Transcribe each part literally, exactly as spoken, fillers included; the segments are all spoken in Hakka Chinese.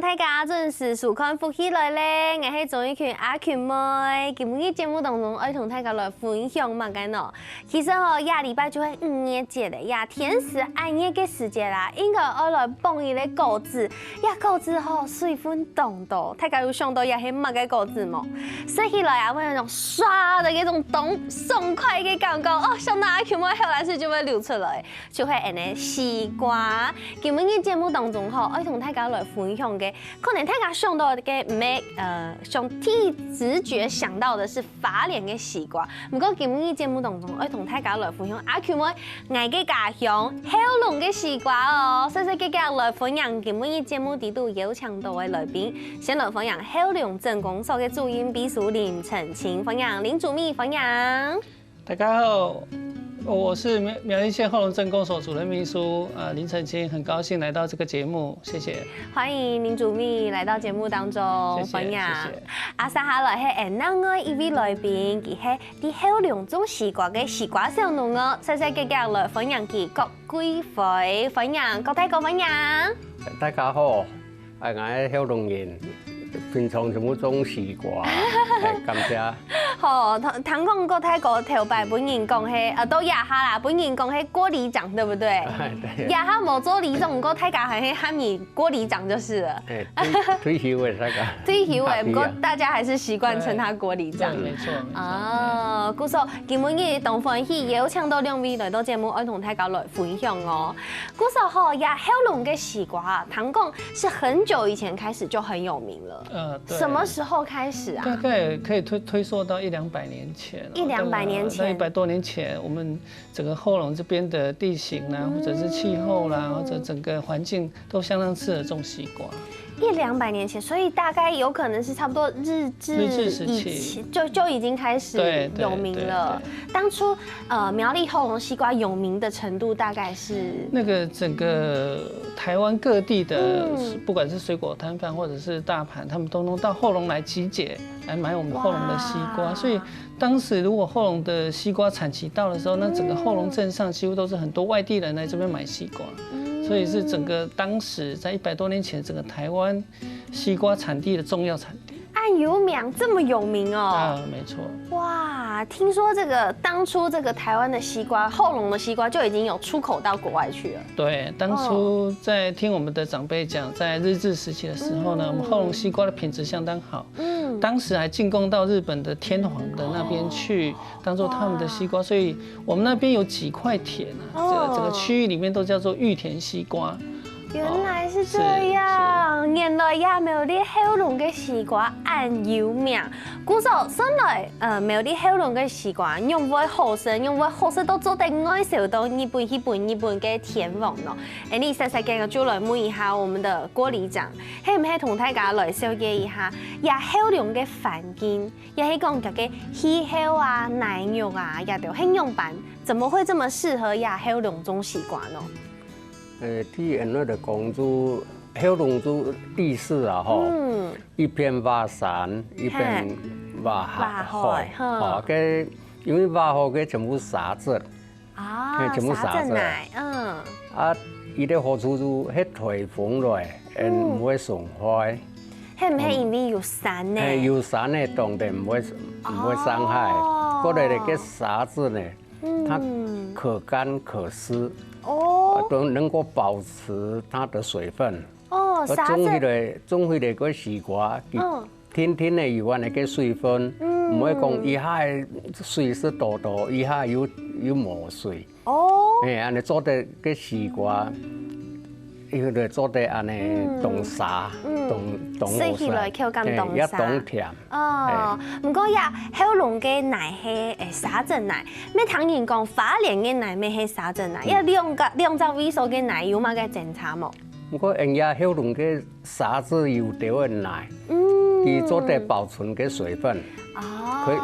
大家準時收看《福氣來了》，𠊎係鍾意群阿群妹。今晡日節目當中，愛同大家來分享麼个呢？其實吼，這禮拜就係五月節了呀，天時恁熱个時節啦，應該愛來傍一個果子。這果子吼，水分當多，大家有想到這係麼个果子無？食起來啊，會有那種唰的那種當爽快的感覺哦，想到阿群妹口水就會流出來。 就係恁呢西瓜。今晡日節目當中吼，愛同大家來分享个，可能大家想到个毋係，呃，想第一直覺想到的是花蓮个西瓜。毋過今晡日節目當中，愛同大家來分享阿群妹𠊎个家鄉後龍个西瓜哦。細細个个來歡迎今晡日節目裡肚邀請到个來賓，先來歡迎後龍鎮公所个主任秘書林澄清，歡迎林主秘，歡迎。 大家好，我是苗-，苗栗縣後龍鎮公所主任秘書，呃，林澄清，很高興來到這個節目，謝謝。歡迎林主秘來到節目當中，謝謝，歡迎。謝謝。啊，接下來係𠊎另外一位來賓，佢係在後龍種西瓜个西瓜小農哦，細細个个來歡迎佢郭貴輝，歡迎郭大哥，歡迎。大家好， 哎，𠊎係後龍人，平常全部種西瓜，哎，感謝。好，聽，聽講郭大哥頭擺分人講係，呃，到這下啦，分人講係郭里長，對不對？哎，對。這下無做里長，毋過大家還係喊你郭里長就是了。哎，退，退休了，大家。退休了，大家。毋過大家還是習慣稱他郭里長。對，沒錯，沒錯。哦，故所，今晡日當歡喜邀請到兩位來到節目，愛同大家來分享哦。 故所吼，這後龍个西瓜啊，聽講是很久以前開始就很有名了。呃，對。什麼時候開始啊？大概可以推，推溯到一兩百年前哦。一兩百年前。大概，在一百多年前，我們整個後龍這邊的地形啦，或者是氣候啦，或者整個環境都相當適合種西瓜。 一兩百年前，所以大概有可能是差不多日治日治時期。以前，就，就已經開始對，對，有名了。對，對。當初，呃，苗栗後龍西瓜有名的程度大概是？那個整個台灣各地的，嗯。不管是水果攤販或者是大盤，他們通通到後龍來集結，來買我們後龍的西瓜。哇。所以當時如果後龍的西瓜產期到的時候，那整個後龍鎮上幾乎都是很多外地人來這邊買西瓜。嗯。所以是整個當時在一百多年前，整個台灣 西瓜產地的重要產地。恁有名，這麼有名哦。啊，沒錯。哇，聽說這個當初這個台灣的西瓜，後龍的西瓜就已經有出口到國外去了。對，當初在聽我們的長輩講，在日治時期的時候呢，嗯。我們後龍西瓜的品質相當好。嗯。當時還進貢到日本的天皇的那邊去，哦。當做他們的西瓜，哇。所以我們那邊有幾塊田啊，哦。這個，這個區域裡面都叫做御田西瓜。 原來是這樣，哦，是，是。原來這苗栗後龍个西瓜恁有名。故所，算來，呃，苗栗後龍个西瓜仰會好食，仰會好食到做得外銷到日本去分日本个天皇呢？恁呢，細細个就來問一下我們的郭里長，係毋係同大家來紹介一下，這後龍个環境，也係講這個氣候啊、泥肉啊，這兜係仰般，怎麼會這麼適合這後龍種西瓜呢？ 呃，第一，𠊎等講就，後龍就地勢啊，吼，嗯。一片倚山，一片倚海，倚海，吼。吼，該因為倚海該全部沙質，啊，嘿，全部沙質。沙質泥，嗯。啊，佢个好處就係颱風來，嗯。嗯，毋會損壞。係毋係因為有山呢？嘿，有山呢，當然毋會，毋會傷害。哦。過來呢，該沙質呢， 嗯。它可乾可濕，哦。呃，都能夠保持它的水分。哦，而種起來，種起來个西瓜，佢，嗯。定定仔有恁呢个水分，嗯。毋會講一下水濕多多，一下又，又無水。哦。嘿，恁呢做得个西瓜，佢就做得恁呢，嗯。當沙，嗯。當，當好食。食起來口感當沙。嘿，也當甜。 哦，嘿。毋過呀，後龍个泥係，誒，沙質泥，乜聽人講花蓮个泥乜係沙質泥，嗯。這兩個，兩隻位所个泥有麼个精差無？毋過，𠊎等後龍个沙質有兜仔泥，嗯。佢做得保存个水分，哦。可以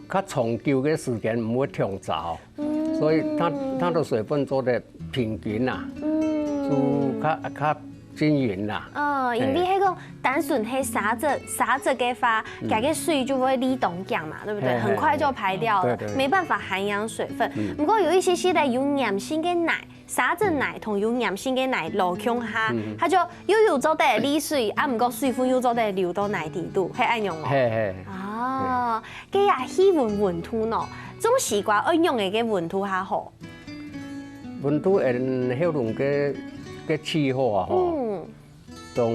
較長久个時間毋會忒燥，嗯。所以它，它的水分做得平均啊，嗯。就較，較 均勻啦。哦，嘿。因為該個單純係沙質，沙質个話，嗯。佢个水就會流當緊嘛，對不對？嘿，嘿，很快就排掉了，嘿，對，對。沒辦法涵養水分。嗯。不過有一些些个有黏性个泥，沙子泥同有黏性个泥摎共下，嗯嗯。佢就又有做得利水，啊，毋過水分又做得流到泥底肚，係恁樣無？係係。哦，該啊，氣溫溫度呢，種西瓜愛仰仔个溫度較好？溫度，嗯，後龍个个氣候啊，吼。嗯。 當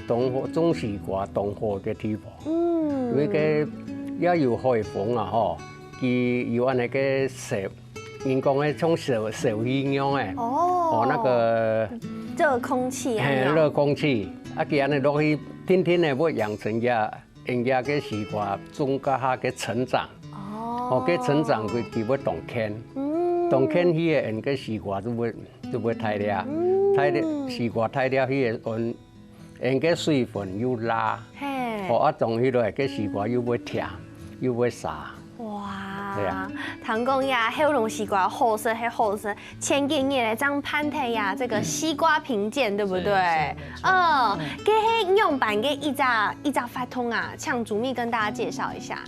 當好，種西瓜當好个地方。嗯。因為該也有海風啊吼，佢有恁樣个小，人講个像小小魚樣个，哦。哦，那個熱空氣啊，嘿，熱空氣，啊，佢恁樣落去，定定个會養成這，人家个西瓜種該下个成長。哦。哦，个成長佢佢會當健，嗯。當健去个人个西瓜就會 就會大粒，嗯。大粒，西瓜大粒，佢會，嗯，个水分又罅，嘿。哦，啊，種起來个西瓜又會甜，又會沙。哇，對啊。聽講呀，後龍西瓜好食係好食，前幾日咧正辦忒呀，這個西瓜評鑑，對不對？是，是，沒錯。嗯，這係仰般个一隻一隻活動啊，請主秘跟大家介紹一下。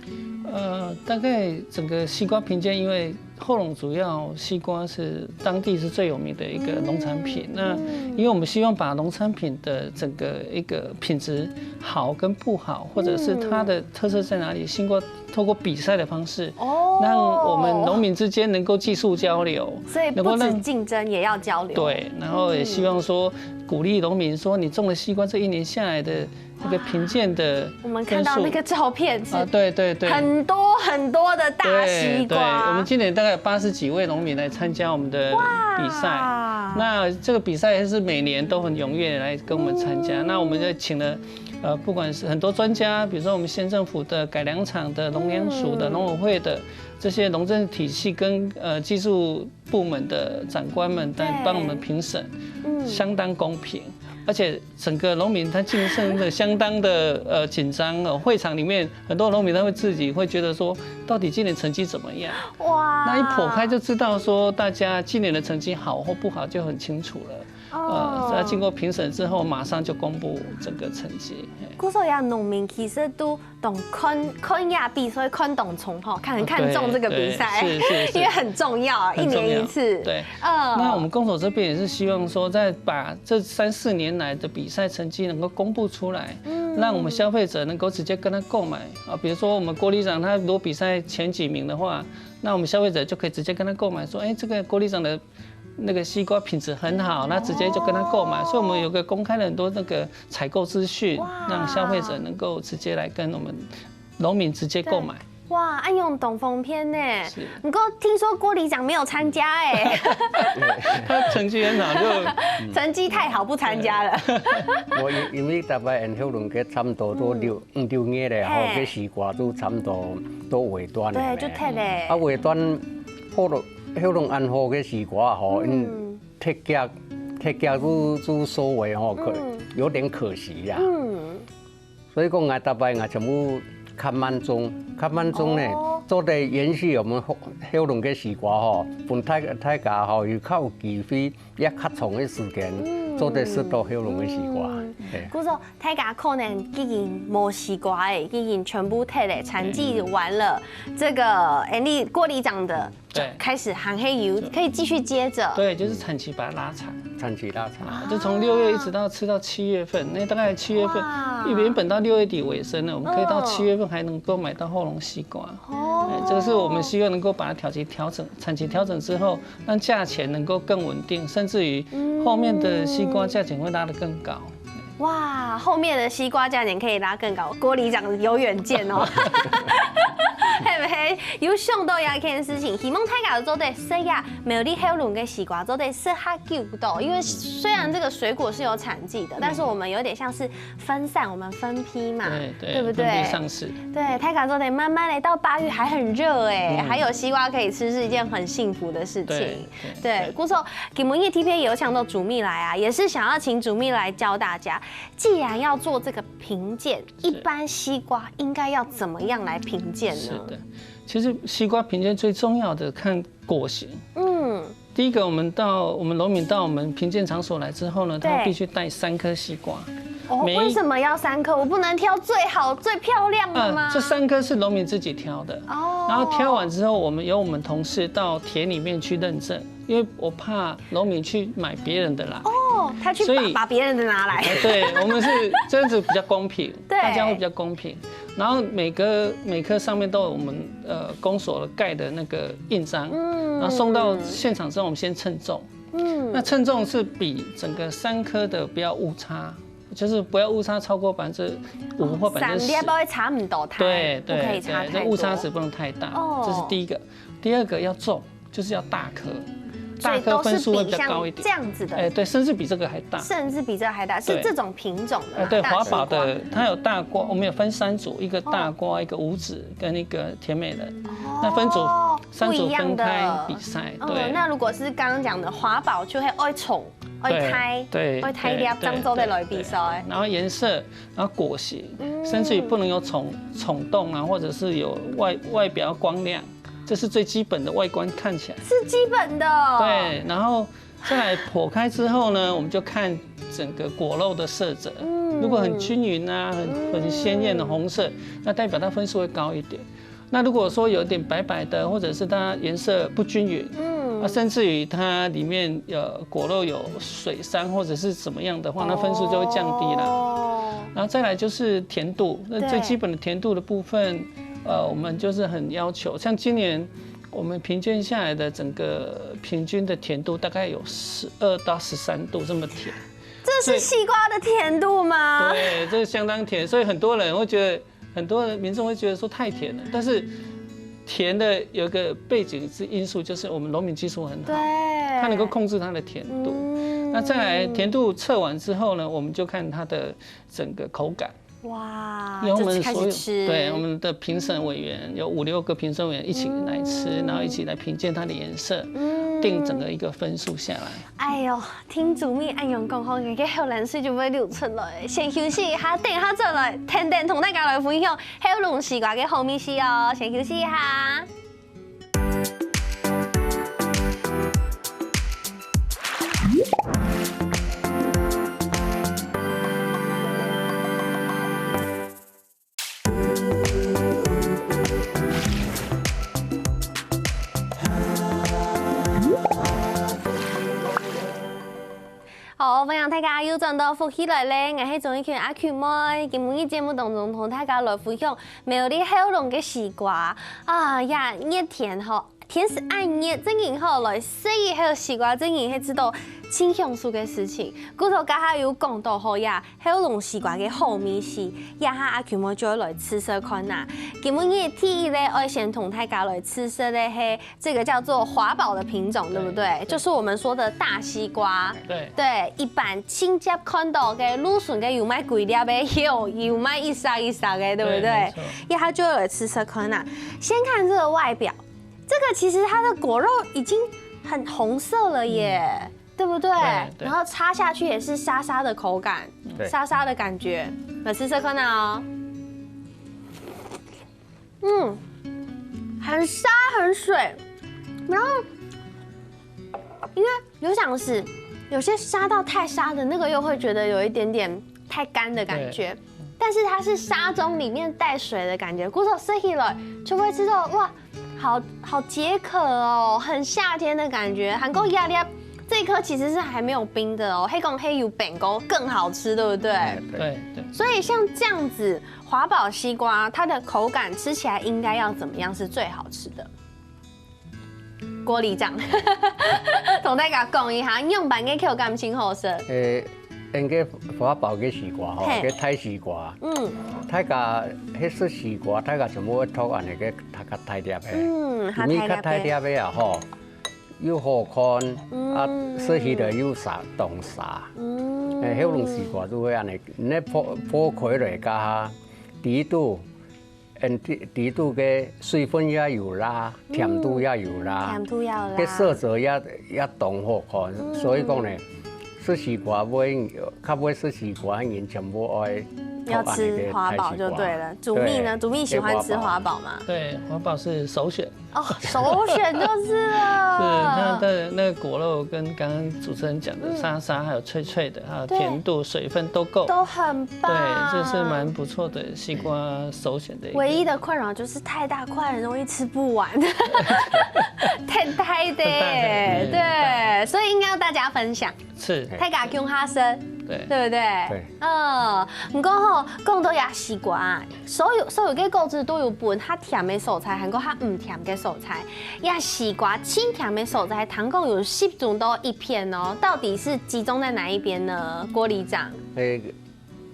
呃，大概整個西瓜評鑑，因為 後龍主要西瓜是當地是最有名的一個農產品。嗯。那因為我們希望把農產品的整個一個品質好跟不好，或者是它的特色在哪裡，經過透過比賽的方式，哦。讓我們農民之間能夠技術交流，所以不止競爭，也要交流。對，然後也希望說鼓勵農民說，你種的西瓜這一年下來的 那個評鑑的分數。我們看到那個照片是啊，對對對。很多很多的大西瓜。對，對，我們今年大概有八十幾位農民來參加我們的比賽。哇。那這個比賽是每年都很踴躍來跟我們參加。嗯。那我們就請了，呃，不管是很多專家，比如說我們縣政府的改良場的、農糧署的、嗯。農委會的這些農政體系跟，呃，技術部門的長官們來幫我們評審，對。嗯。相當公平。 而且整個農民他競爭的相當的，呃，緊張哦。會場裡面很多農民他會自己會覺得說，到底今年成績怎麼樣？哇。那一剖開就知道說，大家今年的成績好或不好就很清楚了。哦。呃，那經過評審之後，馬上就公布整個成績。嘿。故所以啊，農民其實都當看，看這比賽看當重吼，看，很看重這個比賽，啊，對，對，是，是，是。因為很重要，很重要，一年一次。對。嗯。那我們公所這邊也是希望說，再把這三四年來的比賽成績能夠公布出來，嗯。讓我們消費者能夠直接跟他購買啊。比如說我們郭里長他如果比賽前幾名的話，那我們消費者就可以直接跟他購買，說，哎，這個郭里長的 那個西瓜品質很好，那直接就跟他購買。哦。所以我們有個公開了很多那個採購資訊，哇。讓消費者能夠直接來跟我們農民直接購買。哇，恁樣當方便呢。是。不過聽說郭里長沒有參加欸。他成績很好，就成績太好，不參加了。無，因，因為大概𫣆後龍个差不多都六，嗯。五六月咧吼，嘿。个西瓜都差不多到尾端了呢。對，就忒咧。啊，尾端好了， 後龍恁好个西瓜吼，嗯。嗯，忒遽，忒遽就，就收尾吼，可，嗯。有點可惜呀。嗯。所以講，𠊎逐擺𠊎全部較慢種，較慢種呢，哦。做得延續𫣆後，後龍个西瓜吼，分大，大家吼有較有機會，也較長个時間，嗯。做得食到後龍个西瓜。嗯。嘿。故所 大家可能已經無西瓜欸，已經全部忒咧，產季完了，嗯。這個，欸，你郭里長的，對。開始還係有，對。可以繼續接著。對，就是產期把它拉長。產期拉長。啊，就從六月一直到吃到七月份，那大概七月份，哇。原本到六月底尾聲了，我們可以到七月份還能夠買到後龍西瓜。哦。欸，這個是我們希望能夠把它調期調整，產期調整之後，讓價錢能夠更穩定，甚至於後面的西瓜價錢會拉得更高。嗯。 哇，後面的西瓜價錢可以拉更高，郭里長有遠見哦。係毋係？有想到這件事情，希望大家做得食啊，苗栗後龍个西瓜做得食較久到，因為雖然這個水果是有產季的，但是我們有點像是分散，我們分批嘛，對，對，對不對？分批上市。對，大家做得慢慢的，到八月還很熱欸，嗯。還有西瓜可以吃，是一件很幸福的事情。對，對，對，對。故所 今晡日T P A有請到主秘來啊，也是想要請主秘來教大家，既然要做這個評鑑，是。一般西瓜應該要怎麼樣來評鑑呢？是的，其實西瓜評鑑最重要的看果型。嗯。第一個，我們到，我們農民到我們評鑑場所來之後呢，他，對。必須帶三顆西瓜。哦，每一，為什麼要三顆？我不能挑最好、最漂亮的嗎？啊，這三顆是農民自己挑的。哦。然後挑完之後，我們由我們同事到田裡面去認證。因为我怕农民去买别人的啦。哦，他去把，所以把别人的拿来。哎，对，我们是这样子比较公平，对。大家会比较公平。然后每个，每颗上面都有我们，呃，公所盖的那个印章，嗯。然后送到现场之后，我们先称重。嗯。那称重是比整个三颗的不要误差，就是不要误差超过百分之五或百分之十。三粒不会差很多，它对，不可以差太多。对，对，这误差值不能太大，哦。这是第一个。第二个要重，就是要大颗，所以都是比像这样子的。大颗分数会比较高一点。哎，对，甚至比这个还大。甚至比这个还大，是这种品种的嘛，哎，对，大西瓜。华宝的，它有大瓜，我们有分三组，一个大瓜，哦。一个无籽，跟一个甜美人。哦，那分组，三组分开比赛，不一样的。嗯，对。那如果是刚刚讲的华宝，就会爱宠，爱对，胎，对，爱胎粒，对，对，当做在来比赛。对，对。然后颜色，然后果形，嗯。甚至于不能有虫，虫洞啊，或者是有外，外表光亮，这是最基本的外观看起来。是基本的哦。对，然后再来剖开之后呢，我们就看整个果肉的色泽。嗯。如果很均匀啊，很，很鲜艳的红色，嗯。那代表它分数会高一点。那如果说有点白白的，或者是它颜色不均匀，嗯。啊，甚至于它里面，呃，果肉有水伤或者是怎么样的话，那分数就会降低啦。哦。然后再来就是甜度，那最基本的甜度的部分，对。呃，我们就是很要求，像今年我们评鉴下来的整个平均的甜度大概有十二到十三度这么甜。这是西瓜的甜度吗？所以，对，这相当甜，所以很多人会觉得，很多的民众会觉得说太甜了，但是甜的有一个背景是因素，就是我们农民技术很好，对。它能够控制它的甜度。嗯。那再来甜度测完之后呢，我们就看它的整个口感。哇，因为我们所有，就开始吃。对，我们的评审委员有五六个评审委员一起来吃，嗯。然后一起来评鉴它的颜色，嗯。定整个一个分数下来。哎哟，听主秘恁樣講吼，个口涎水就會流出來。先休息一下，等一下再來，天天同大家來分享後龍西瓜个好味緒哦。先休息一下。 好，歡迎大家又轉到福氣來了，𠊎係鍾意群阿群妹。今晡日節目當中同大家來分享苗栗後龍个西瓜。啊呀，熱天吼，天時恁熱，正經吼來食一口西瓜，正經係知道盡享受个事情。故所頭下有講到吼呀，後龍西瓜个好味緒，這下阿群妹就愛來試食看啊。今晡日第一个愛先同大家來試食个係 這個叫做華寶的品種，對不對？對。就是我們說的大西瓜。對。對，一般盡常看到个路脣个有賣歸粒个，也有，有賣一儕一儕个，對不對？對，沒錯。這下就來試試看啊。先看這個外表，這個其實它的果肉已經很紅色了耶，嗯。對不對？對，對。然後插下去也是沙沙的口感，對。沙沙的感覺。來試試看啊哦。 嗯，很沙很水，然後因為有想是有些沙到太沙的那個，又會覺得有一點點太乾的感覺，對。但是它是沙中裡面帶水的感覺，故所食起來就會知道哇，好好解渴哦，很夏天的感覺。還過壓力，這一顆其實是還沒有冰的哦，係講係有冰過更好吃，對不對？對，對。所以像這樣子， 華寶西瓜，它的口感吃起來應該要怎麼樣是最好吃的？郭里長，同大家講一下，仰般个口感盡好食？誒，𫣆个華寶个西瓜吼，嘿。个大西瓜，嗯。大家，彼食西瓜，大家全部會擇恁樣个較大粒个。嗯，較大粒个。因為較大粒个啊吼， 又好看，嗯。啊，食起來又沙，當沙。嗯。誒，後龍西瓜就會恁樣，你破，破開來个哈，底肚，嗯，底，底肚个水分也有啦，嗯。甜度也有啦，甜度也有啦。个色澤也，也當好看，嗯。所以講呢，食西瓜會，較會食西瓜个人全部愛要吃華寶就對了。煮蜜呢？對，煮蜜喜歡吃華寶嗎？對，華寶是首選。哦，首選就是了。是，它的那個果肉跟剛剛主持人講的沙沙，還有脆脆的，還有甜度、水分都夠。都很棒。對，這是蠻不錯的西瓜首選的一個。唯一的困擾就是太大塊，很容易吃不完。太大的，太大的，嗯。對，所以應該要大家分享。 是。大家共下食，對。對不對？對。嗯，毋過吼，講到這西瓜啊，所有，所有个果子都有分較甜个所在，還有較毋甜个所在。這西瓜盡甜个所在，聽講有集中到一片哦，到底是集中在哪一邊呢？郭里長。誒，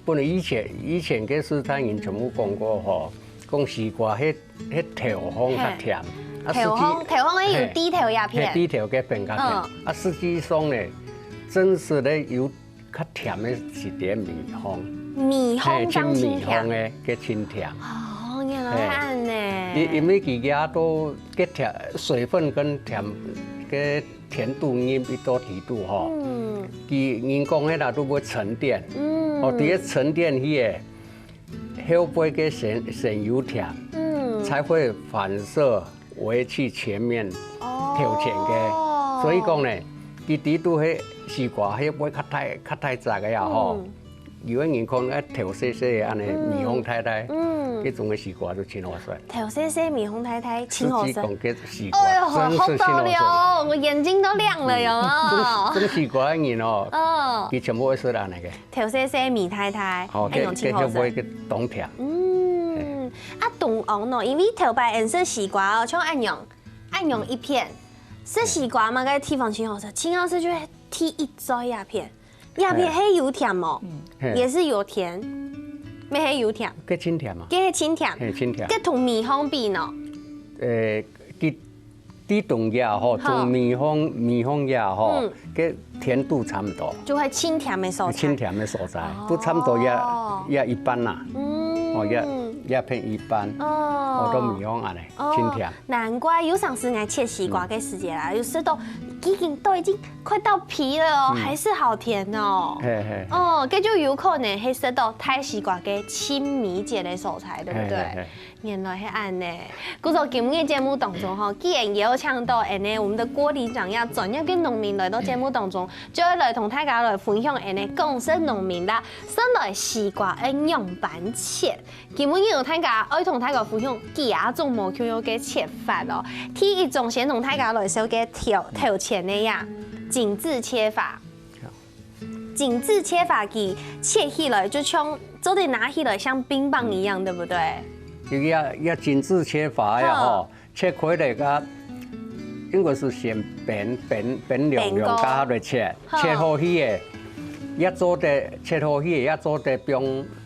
本來以前，以前个時代人全部講過吼，講西瓜迄，迄頭項較甜，啊，實際，頭項，頭項个有低頭這片。嘿，低頭个片較甜。嗯。啊，實際上呢，真實个有較甜个是點蜜項。蜜項嘿，正盡甜。蜜項个，个盡甜。哦，原來係恁呢。因，因為佢也都个甜，水分跟甜，个甜度入一到底肚吼。嗯。佢人講个啦，都會沉澱。嗯。哦，直接沉澱去个。 後背个先，先有甜，嗯。才會反射回去前面哦。頭前个。所以講呢，佢底肚个西瓜，後背較大，較大隻个啊吼。嗯。有个人講，哎，頭細細个恁呢，嗯。蜜蜂太太，嗯。這種个西瓜就盡好食。頭細細蜜蜂太太，盡好食。實際講，个西瓜哎呦，真是盡好食。好飽了哦，我眼睛都亮了喲。嗯，種，種西瓜个人哦，哦。佢全部會食恁呢个。 頭細細蜜太太，好，恁樣盡好食。个，个會个當甜。嗯，啊，中央喏，因為頭擺𠊎等食西瓜哦，像恁樣，恁樣一片，食西瓜嘛，个地方盡好食，盡好食就係第一嘴這片，這片嘿。係有甜無？嗯。嘿。也是有甜，乜係有甜。个盡甜嘛。个盡甜。嘿，盡甜。个同蜜蜂比呢？誒，佢 地中央吼，哈。中蜜蜂，蜜蜂呀吼，嗯。个甜度差不多。就係盡甜个所在。盡甜个所在，哦。都差不多也，也一半啦。嗯。哦，也，也偏一半。哦。哦，都蜜蜂恁呢，哦，盡甜。難怪有當時𠊎切西瓜个時節啦，嗯。有食到已經都已經快到皮了哦，嗯。還是好甜哦。嘿，嘿，嘿。哦，這就有可能係食到大西瓜个盡尾節个所在，對不對？嘿，嘿，嘿。 原來係恁呢。故所今日節目當中吼，既然邀請到恁呢，我們的郭里長也專業个農民來到節目當中，就會來同大家來分享恁呢，講食農民啦，先來西瓜愛仰般切。今日有大家愛同大家分享幾下種無共樣个切法哦。第一種先同大家來紹介頭，頭前个呀，井字切法。 井字切法佢切起來就像，做得拿起來像冰棒一樣，對不對？這个也，也井字切法呀，吼，切開來个，應該係先扁，扁，扁兩，扁个。兩个下來切，哈。切好去个，也做得，切好去个，也做得放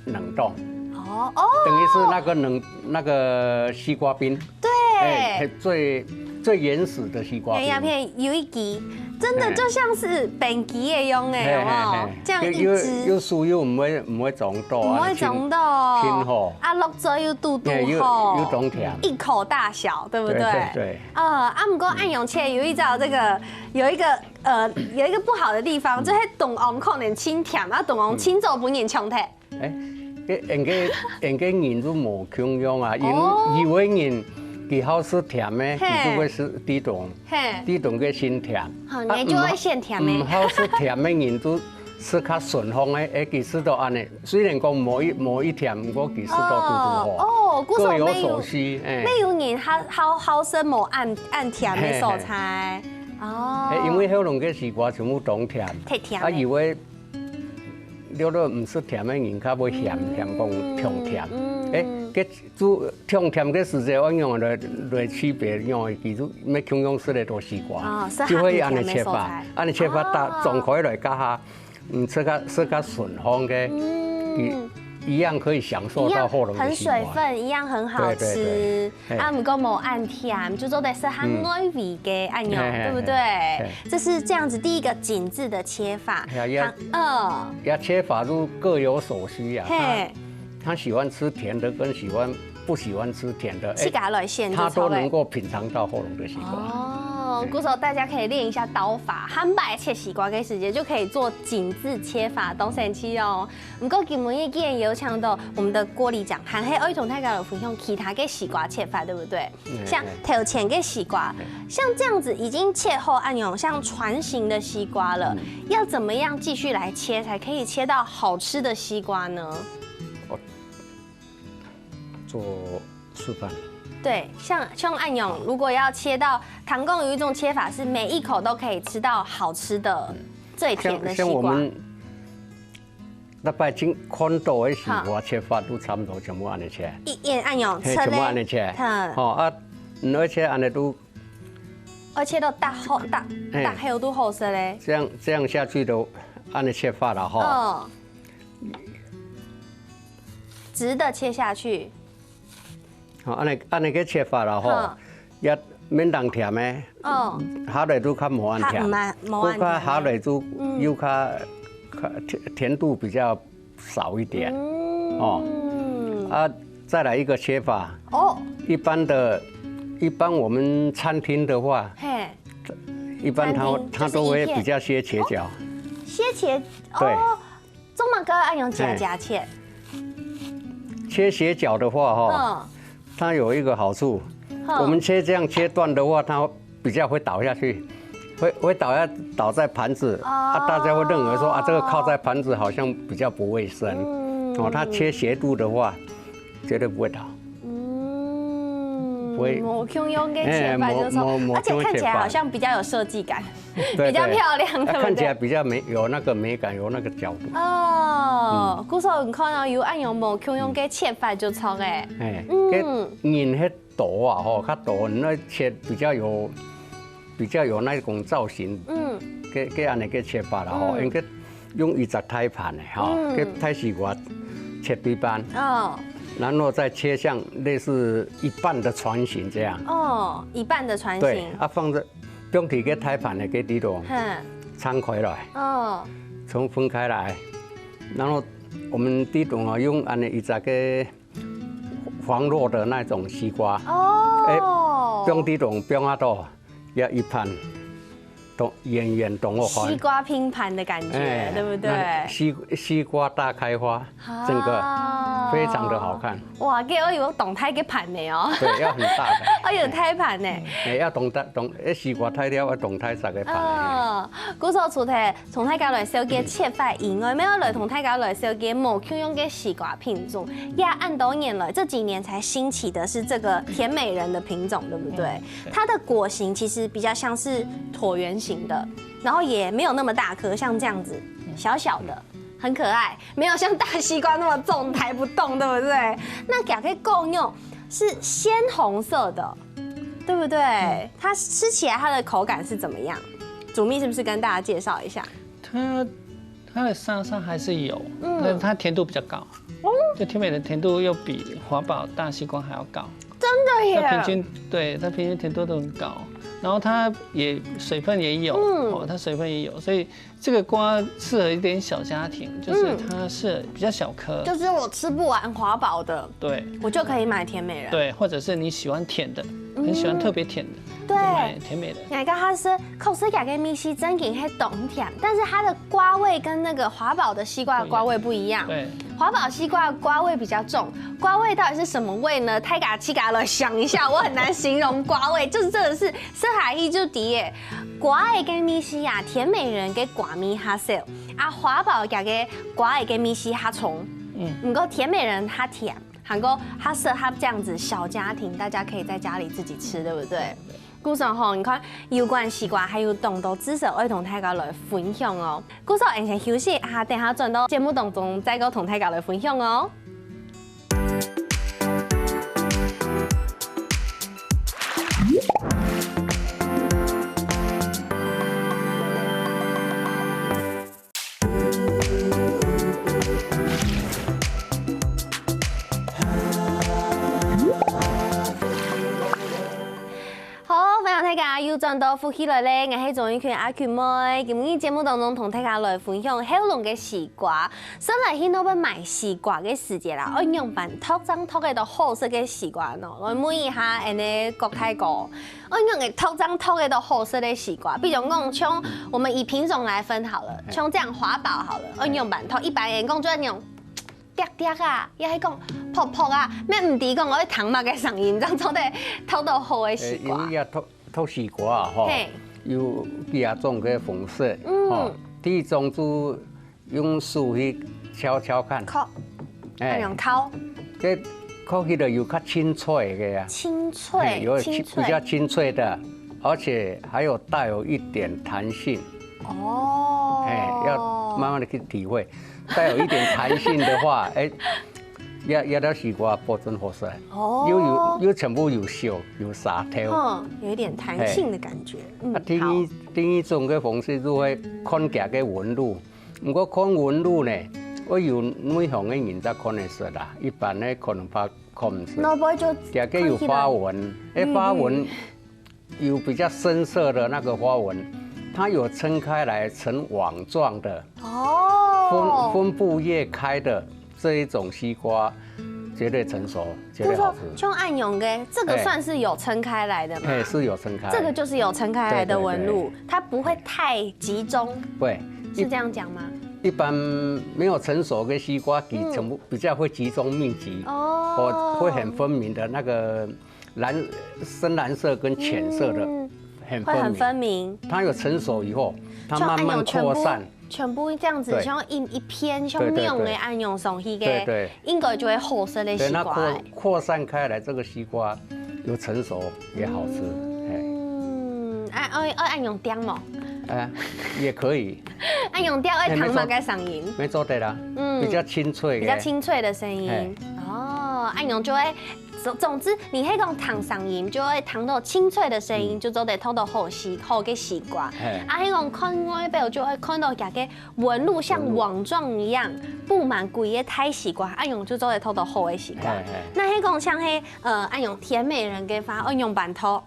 冷凍。哦，哦。等於是那個冷，那個西瓜冰。 對。哎，最，最原始的西瓜冰。圓牙片有一支，真的就像是冰機一樣哎，嘿，有沒有？嘿，嘿，嘿。這樣一支。又，又，又酥又毋會，毋會腫到啊，毋會腫到。輕，輕吼。啊，落嘴又堵堵好。嘿，又，又當甜。一口大小，對不對？對，對，對。呃，啊，毋過恁樣切有一招，這個，有一個，呃，有一個不好的地方，嗯。就係中央可能盡甜，啊，中央盡早分人搶忒。 哎，該，應該，應該人就無共樣啊，因，哦。有个人佢好食甜个，嘿。佢就會食地中，嘿。地中个盡甜。好，啊，你就會選甜个。毋好，毋好食甜个人就食較順風个，哎，佢食到恁呢。雖然講無一，無一甜，毋過佢食到堵堵好。哦，哦，故所各有所需，哎。乜有人好，好，好食無恁，恁甜个所在。嘿，嘿，嘿。哦。哎，因為後龍个西瓜全部當甜，忒甜个。啊，以為 了了毋食甜个人較會嫌，嗯，嫌講忒甜。嗯。哎，該煮忒甜个時節，愛仰來，來區別，仰會記住，愛共樣食个都西瓜。哦，係就會恁呢切法，較毋甜个所在。恁呢切法，打，哦。張開來，加下，嗯，食較，食較順風个，嗯。一，一樣可以享受到後龍个西瓜。一樣很水分，一樣很好吃。對，對，對。 嘿。啊，毋過無恁甜，就做得食較外圍个恁樣，嗯。嘿，嘿，對不對？嘿，嘿。這是這樣子第一個井字的切法。呀，呀，好，嗯。呀，切法就各有所需啊。嘿。他，他喜歡吃甜的跟喜歡，不喜歡吃甜的，哎，自家來選就著了。他都能夠品嚐到後龍个西瓜。哦。哦，故所大家可以練一下刀法，下擺切西瓜个時節就可以做井字切法，當生趣哦。毋過今晡日既然有請到我們的郭里長，還係愛同大家來分享其他个西瓜切法，對不對？像頭前个西瓜，像這樣子已經切好恁樣，像船形的西瓜了，要怎麼樣繼續來切，才可以切到好吃的西瓜呢？做示範。對，像像恁樣，如果要切到，唐貢有一種切法是每一口都可以吃到好吃的、最甜的西瓜。像我們那擺今看到的西瓜切法都差不多全部恁樣切，一眼恁樣，嘿，全部恁樣切。吼啊，而且恁樣都，而且都大厚大大厚都厚色嘞。這樣這樣下去都恁樣切法了吼。哦，直的切下去。 吼，恁樣恁樣个切法啦吼，也免當甜个，哦，下來都較無恁甜，較毋係無恁甜不過下來都又較較甜甜度比較少一點，哦，啊，再來一個切法，哦，一般的，一般我們餐廳的話，嘿，一般他餐廳他都會比較切斜角，斜斜，對哦，做麼个愛用斜斜切？切斜角的話哈，嗯，它有一個好處，好我們切這樣切斷的話，它比較會倒下去，會會倒下倒在盤子，哦啊，大家會認為說啊，這個靠在盤子好像比較不衛生，哦，它切斜度的話，絕對不會倒。嗯，不會無共樣个切法就是說，哎無無無而且看起來共樣切法好像比較有設計感，對比較漂亮，對對不對？它看起來比較美，有那個美感，有那個角度。哦，故所你看到有恁樣無共樣个切法就著誒。哎，嗯該人迄度啊，吼，較多，那切比較有比較有那種造型，嗯，該該恁樣个切法啦，吼，嗯應該用一隻大盤的，吼，嗯該大西瓜切對半，哦然後再切像類似一半的船形這樣，哦，一半的船對形，，啊，放在放在該大盤的該地方哼，撐開來，哦，重分開來，然後我們地方啊用恁樣一隻个黃絡的那種西瓜，哦，放地方放啊到，也一盤，都圓圓當好看。西瓜拼盤的感覺，哎對不對？那西西瓜大開花，整個啊非常的好看。哇，這个有當大个盤呢哦，對，要很大的，哦，有大盤呢。哎，要當大當，哎，西瓜大了要當大隻个盤。哦，故所除忒同大家來紹介切法以外，還愛來同大家來紹介無共樣个西瓜品種。也恁多年來，這幾年才興起的是這個甜美人的品種，對不對？它的果形其實比較像是橢圓形的，然後也沒有那麼大顆，像這樣子小小的，很可愛，沒有像大西瓜那麼重，抬不動，對不對？那這个果肉是鮮紅色的，對不對？它吃起來它的口感是怎麼樣？主秘是不是跟大家介紹一下？它它的沙沙還是有，嗯但它甜度比較高，就甜美的甜度又比華寶大西瓜還要高。真的耶！它平均，對，它平均甜度都很高，然後它也水分也有，嗯哦，它水分也有，所以这个瓜适合一点小家庭，就是嗯它是比较小颗，就是我吃不完华宝的，对我就可以买甜美人。对，或者是你喜欢甜的，很喜欢特别甜的，对就买甜美人。你看它是口水感跟米西真的是很甜，但是它的瓜味跟那个华宝的西瓜的瓜味不一样。对，华宝西瓜的瓜味比较重，瓜味到底是什么味呢？大家自家来想一下，我很难形容瓜味，就是真的是吃下去就知耶。瓜味跟米西啊，甜美人跟瓜味较少，啊，华宝个个瓜味跟米西较重。嗯不过甜美人它甜，还过它适合这样子小家庭，大家可以在家里自己吃，对不对？故所吼，你看有关西瓜还有当多知识，我同大家来分享哦。故所，先休息一下，等下转到节目当中再个同大家来分享哦。好，欢迎大家又轉到福氣來了，𠊎係鍾玉群阿群妹。今日節目當中同大家來分享後龍个西瓜。先來去外背買西瓜个時節啦，愛仰般擇正擇得到好食个西瓜呢？來問一下𠊎个郭大哥，愛仰般擇正擇得到好食个西瓜？比如講，像我們以品種來分好了，像這樣華寶好了，愛仰般擇？一般人講就恁樣， 滴滴啊，也係講噗噗啊，乜毋知講愛聽麼个聲音，正做得擇到好个西瓜。因為愛擇擇西瓜啊，吼，有幾下種个方式，吼，第一種就用手去敲敲看，敲，哎，用敲，這敲起來有較清脆个啊，清脆，有清脆，比較清脆的，而且還有帶有一點彈性。 哦，哎，要慢慢的去體會，帶有一點彈性的話，哎，這這條西瓜保證好食，哦，又有又全部有熟有沙透，嗯，有一點彈性的感覺，嗯，啊，第二第二種个方式就係看佢个紋路，毋過看紋路呢，愛有內行个人才看得出啦，一般呢可能怕看毋出。那不就佢个有花紋，哎，花紋。 有比較深色的那個花紋，它有撐開來成網狀的，哦，分分布越開的這一種西瓜，絕對成熟，絕對好吃。像恁樣个，這個算是有撐開來的嗎？哎，是有撐開，這個就是有撐開來的紋路，它不會太集中，對，是這樣講嗎？一般沒有成熟的西瓜，比全部比較會集中密集，哦，會很分明的那個 藍深藍色跟淺色的，很分明。它有成熟以後，它慢慢擴散，全部這樣子，像一一片像網仔恁樣上去个，對對，應該就會好食个西瓜。對，那擴擴散開來，這個西瓜有成熟也好吃，哎。嗯，啊，愛愛恁樣點無？哎，也可以。恁樣點愛聽麼个聲音？沒錯的啦，嗯，比較清脆，比較清脆的聲音。哦，恁樣就會 總總之，你係講聽聲音，就會聽到清脆的聲音，就做得擇到好西好个西瓜。啊，係講看外表，就會看到佢个紋路像網狀一樣，布滿規个大西瓜，恁樣就做得擇到好个西瓜。那係講像係呃，恁樣甜美人个話，愛仰般擇？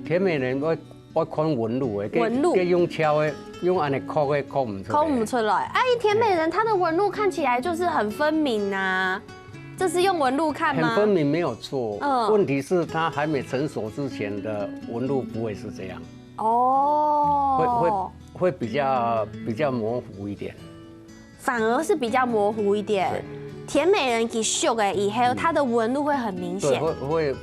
甜美人愛愛看紋路个，紋路，佢用敲个，用恁樣敲个敲毋出，敲毋出來。哎，甜美人它的紋路看起來就是很分明啊。 這是用紋路看嗎？很分明沒有錯，嗯，問題是它還沒成熟之前的紋路不會是這樣，哦，會會會比較比較模糊一點，反而是比較模糊一點。甜美人佢熟了以後，它的紋路會很明顯，對，會會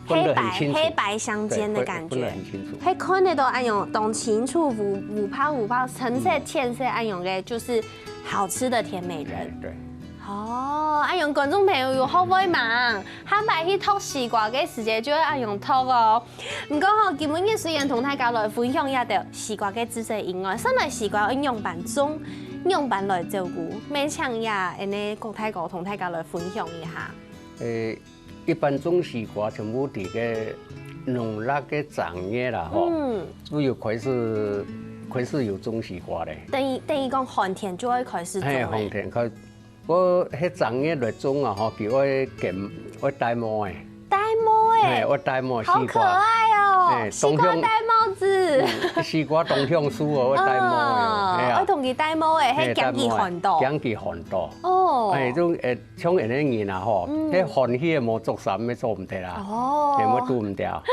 分得很清楚，黑白黑白相間的感覺，對，會分得很清楚，會看得到恁樣當清楚，烏烏泡烏泡，深色淺色恁樣个，就是好吃的甜美人。對。 哦，恁樣觀眾朋友有學會無？下擺去擇西瓜个時節就愛恁樣擇哦。毋過吼，今晡日雖然同大家來分享這兜西瓜个知識以外，先來西瓜愛仰般種，仰般來照顧，乜請這恁呢郭大哥同大家來分享一下。誒，一般種西瓜全部在該農曆个正月啦，吼，嗯，就有開始開始有種西瓜咧。等於等於講寒天就會開始種咧。嘿，寒天開 毋過該正月來種啊，吼，佢愛偢，愛戴帽仔。戴帽仔，嘿，愛戴帽仔，好可愛哦！西瓜戴帽子，西瓜當香酥哦，愛戴帽仔哦，係啊，愛同佢戴帽仔，係驚佢寒到，驚佢寒到。哦，係，種誒，像恁樣人啊，吼，該寒天無著衫，乜做毋得啦，哦，乜做毋得。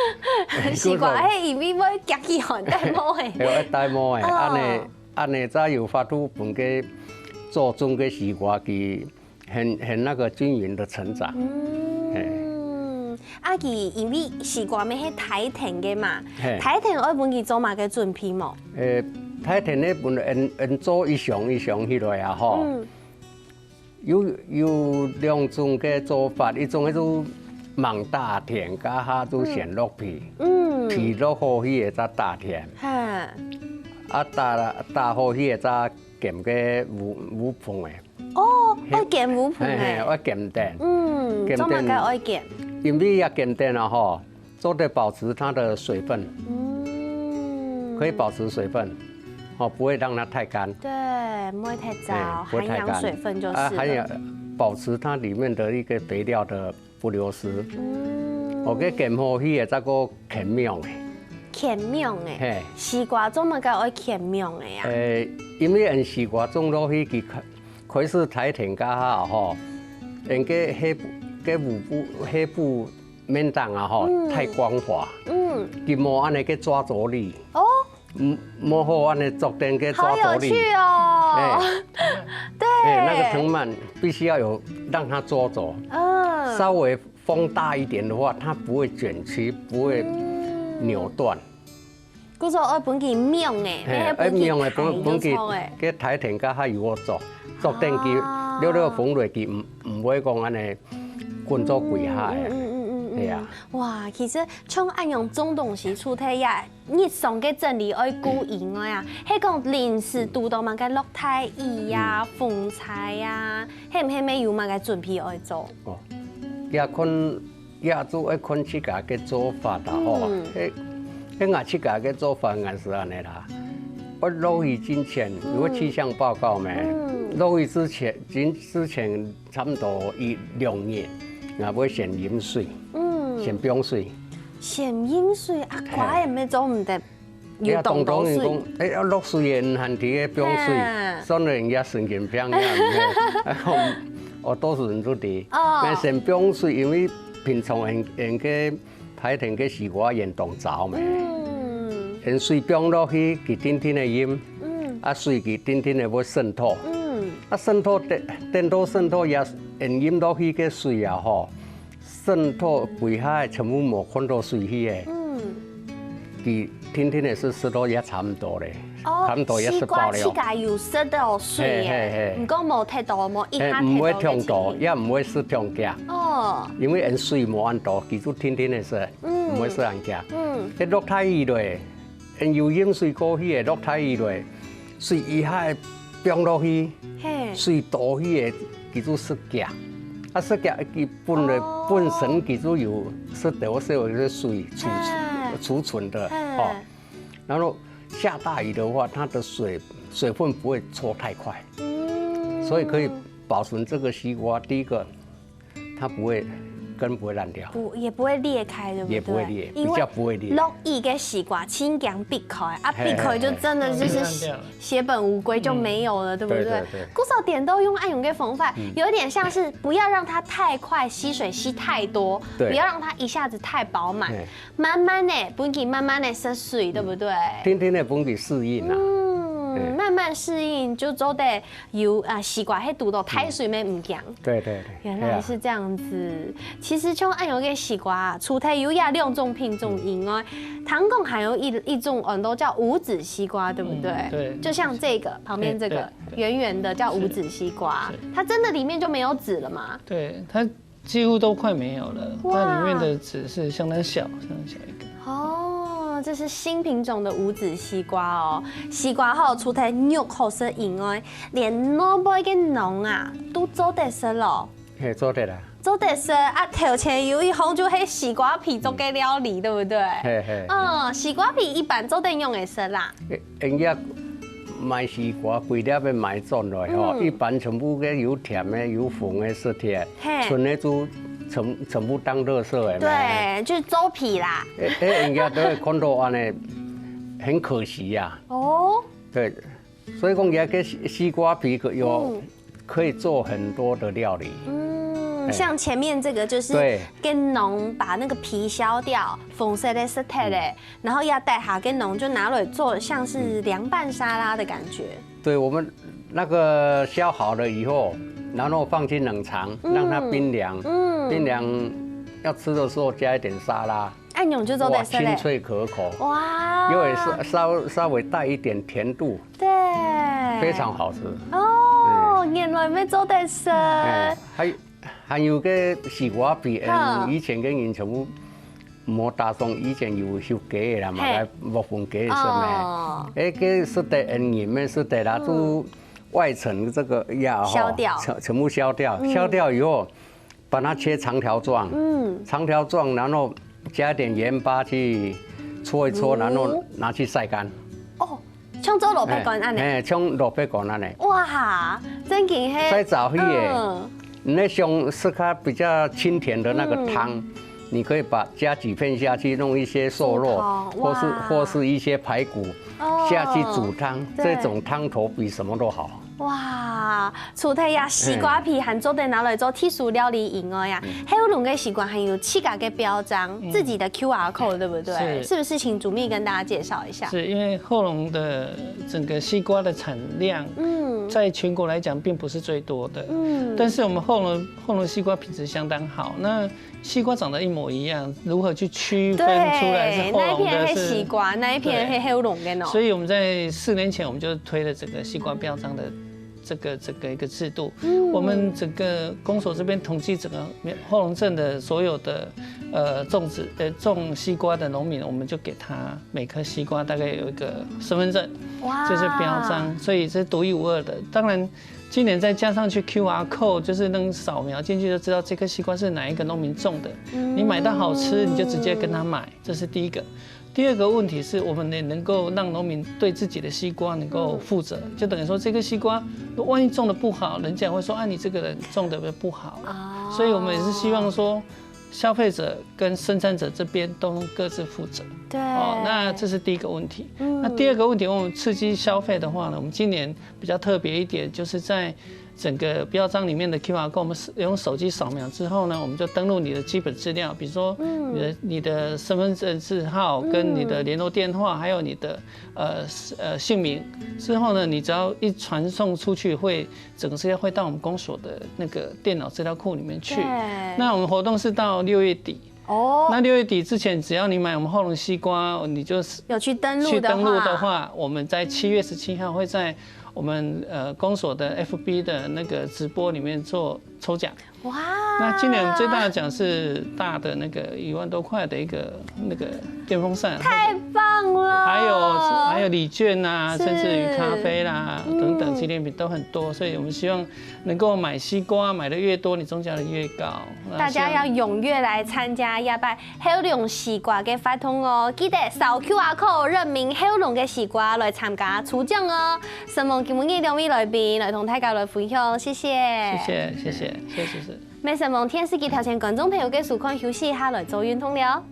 西瓜，係因為會驚佢寒，戴帽仔，係愛戴帽仔，恁樣。 恁樣正有法度分該做種个西瓜佢很很那個均勻的成長。嗯，啊佢因為西瓜乜係大田个嘛，大田愛分佢做麼个準備無？誒，大田呢分𫣆𫣆做一箱一箱起來啊吼。嗯， 有有兩種个做法，一種就吂大田，該下就先落肥，嗯，肥落好去个正大田，哈，啊打打好去个正撿个烏烏棚个，哦，愛撿烏棚个，嘿嘿，愛撿等，嗯，撿等，做麼个愛撿？因為愛撿等啊吼， 做得保持它的水分，嗯，可以保持水分，哦，不會讓它太乾。對，毋會太燥，哎，不會太乾。涵養水分就是了。啊，還有保持它裡面的一個肥料的不流失。嗯，哦，該撿好去个，再過撿苗个。牽網个，嘿。西瓜做麼个愛牽網个啊？誒，因為𫣆西瓜種落去，佢開，開始大田該下吼，𫣆个下部，个下部，下部面頂啊吼，嗯。太光滑，嗯。佢無恁呢个抓著力，哦。嗯，無好恁呢捉等个抓著力。好有趣哦。哎。對。哎，那個藤蔓必須要有讓它捉著，嗯。稍微 風大一點的話，它不會捲曲，不會扭斷。嗯。故所愛分佢網誒，嘿，愛網誒，分，分佢，該大田該下有好捉，捉等佢，啊。了了風落去，毋，毋會講恁呢滾做歸下誒。嗯，嗯，嗯，嗯，嗯。係啊。哇，其實像恁樣種東西，除忒也日常个整理愛顧以外啊，係講臨時堵到麼个落大雨啊、風災啊，係毋係乜有麼个準備愛做？哦，也看 也就愛看自家个做法啦吼。嗯。該，該𠊎自家个做法，𠊎係恁呢啦。愛落雨之前，有個氣象報告咩？嗯。落雨之前，之，之前差不多一兩日，𠊎會先飲水，嗯。先放水。先飲水啊，嘿。快也乜做毋得。 有當多水。哎呀，當多人講，哎，愛落水个，毋通在該放水，嘿。算了，人家神經病，也毋係。哎，我，我都是毋知。哦。該先放水，因為平常𫣆，𫣆个大田个西瓜園當燥咩。嗯。𫣆水放落去，佢定定个淹，嗯。啊，水佢定定个會滲透。嗯。啊，滲透，等，等到滲透也，𫣆淹落去个水啊，吼， 滲透歸下全部無看到水去誒。嗯。佢定定个係食到也差毋多咧，哦，差毋多也食飽了。西瓜自家有食到水誒，嘿，嘿，嘿。毋過無忒多，無一下忒多个情形。嘿，毋會忒多，也毋會食忒遽。哦。因為𫣆水無恁多，佢就定定个係，嗯。毋會食恁遽。嗯。該落大雨咧， 有淹水過去个落大雨咧，水一下放落去，嘿。水多去个，佢就食遽。啊，食遽，佢本來，哦。本身佢就有食到少少个水儲，嘿。儲存的，嘿。哦。然後下大雨的話，它的水，水分不會搓太快，嗯。所以可以保存這個西瓜。第一個， 它不會，根不會爛掉。不，也不會裂開，對不對？也不會裂，因為比較不會裂。落雨个西瓜，盡驚必開，啊，嘿，必開就真的就是血，嘿，嘿。血本無歸，就沒有了，嗯。對不對？對，對，對。故所顛倒用恁樣个方法，嗯。有一點像是不要讓它太快吸水，吸太多，對。不要讓它一下子太飽滿，嘿。慢慢地，分佢慢慢地吸水，對不對？嗯。定定个分佢適應啊。嗯，嘿。慢慢適應就做得 有，啊，西瓜係堵到大水乜毋驚。嗯。對，對，對。原來是這樣子。係啊。其實像恁樣个西瓜啊，除忒有這兩種品種以外，嗯。聽講還有一，一種很多叫無籽西瓜，對不對？嗯，對。就像這個，旁邊這個，對，對，對。圓圓的叫無籽西瓜，是，是。它真的裡面就沒有籽了嗎？對，它 幾乎都快沒有了，哇。它裡面的籽是相當小，相當小一個。哦，這是新品種的無籽西瓜哦。西瓜吼，除忒肉好食以外，連外背个囊啊，都做得食咯。嘿，做得啦。做得食啊，頭前有一項就係西瓜皮做个料理，嗯。對不對？嘿，嘿，嘿。嗯，西瓜皮一般做得用來食啦。 人家買西瓜，歸粒个買轉來吼，嗯。一般全部个有甜个、有紅个、色个，嘿。賰个就全，全部當垃圾个咩。對，就是周皮啦。誒，誒，人家都會看到恁呢，很可惜呀。哦。對，所以講，這個西，西瓜皮可有，嗯。 可以做很多的料理。嗯，哎。像前面這個就是，對。跟農把那個皮削掉，紅色个色个，嗯。然後要帶下跟農就拿來做像是涼拌沙拉的感覺。對，我們那個削好了以後，然後放進冷藏，嗯。讓它冰涼。嗯。冰涼要吃的時候加一點沙拉。 恁樣就做得食咧。哇，清脆可口。哇。又會稍，稍，稍微帶一點甜度。對。非常好吃。哦，嗯。原來乜做得食。哎，還，還有个西瓜皮，嗯，好。以前个人全部無打算，以前有畜雞个啦嘛，嘿。來牧糞雞个食咩。哦。哎，該食得，嗯，人乜食得啦，嗯。就外層這個呀，吼，削掉。全，全部削掉，嗯。削掉以後， 把它切長條狀，嗯。長條狀，然後加點鹽巴去搓一搓，嗯。然後拿去曬乾。哦，像做蘿蔔乾恁呢。哎，哎，像蘿蔔乾恁呢。哇，真經係。曬燥去个，嗯。你想食較比較清甜的那個湯，嗯。你可以把加几片下去，弄一些瘦肉，猪头，或是哇或是一些排骨哦下去煮汤，对这种汤头比什么都好。哇，除了呀，西瓜皮还做得拿來做特殊料理以外呀，黑烏龍个西瓜還有自家个標章，自己的Q R code，對不對？是是不是請主秘跟大家介紹一下？是因为后龙的整个西瓜的产量，嗯在全国来讲并不是最多的，嗯，但是我们后龙后龙西瓜品质相当好。那西瓜长得一模一样，如何去区分出来是对，后龙那一片黑的是？西瓜，那一片黑黑乌龙的喏。所以我们在四年前我们就推了整个西瓜标章的这个这个一个制度。嗯我们整个公所这边统计整个后龙镇的所有的呃种植呃种西瓜的农民，我们就给他每棵西瓜大概有一个身份证，哇这是标章，所以这是独一无二的。当然。今年再加上去 Q R code，就是能扫描进去就知道这棵西瓜是哪一个农民种的。你买到好吃，你就直接跟他买，这是第一个。第二个问题是我们也能够让农民对自己的西瓜能够负责，就等于说这个西瓜万一种的不好，人家会说啊你这个人种的不好。啊所以我们也是希望说，消费者跟生产者这边都能各自负责。对，哦，那这是第一个问题。嗯那第二个问题，我们刺激消费的话呢，我们今年比较特别一点，就是在整个标章里面的 Q R code，我们是用手机扫描之后呢，我们就登录你的基本资料，比如说嗯你的、你的身份证字号跟你的联络电话，还有你的呃呃姓名之后呢，你只要一传送出去，会整个资料会到我们公所的那个电脑资料库里面去。对那我们活动是到六月底。哦，那六月底之前，只要你买我们后龙西瓜，你就是有去登录去登录的话，我们在七月十七号会在我们呃公所的 F B 的那个直播里面做抽奖。哇，那今年最大的奖是大的那个一万多块的一个那个电风扇，太棒了，还有还有礼券啊，是甚至于咖啡啦嗯等等纪念品都很多，所以我们希望能够买西瓜，买的越多，你中奖的越高。那大家希望要踊跃來參加這擺黑烏龍西瓜个活動哦！記得掃 Q R code認明黑烏龍个西瓜來參加抽獎哦！承蒙今晡日兩位來賓來同大家來分享，謝謝。謝謝謝謝謝謝謝謝。乜承蒙電視機頭前觀眾朋友个收看，休息一下來做運動了。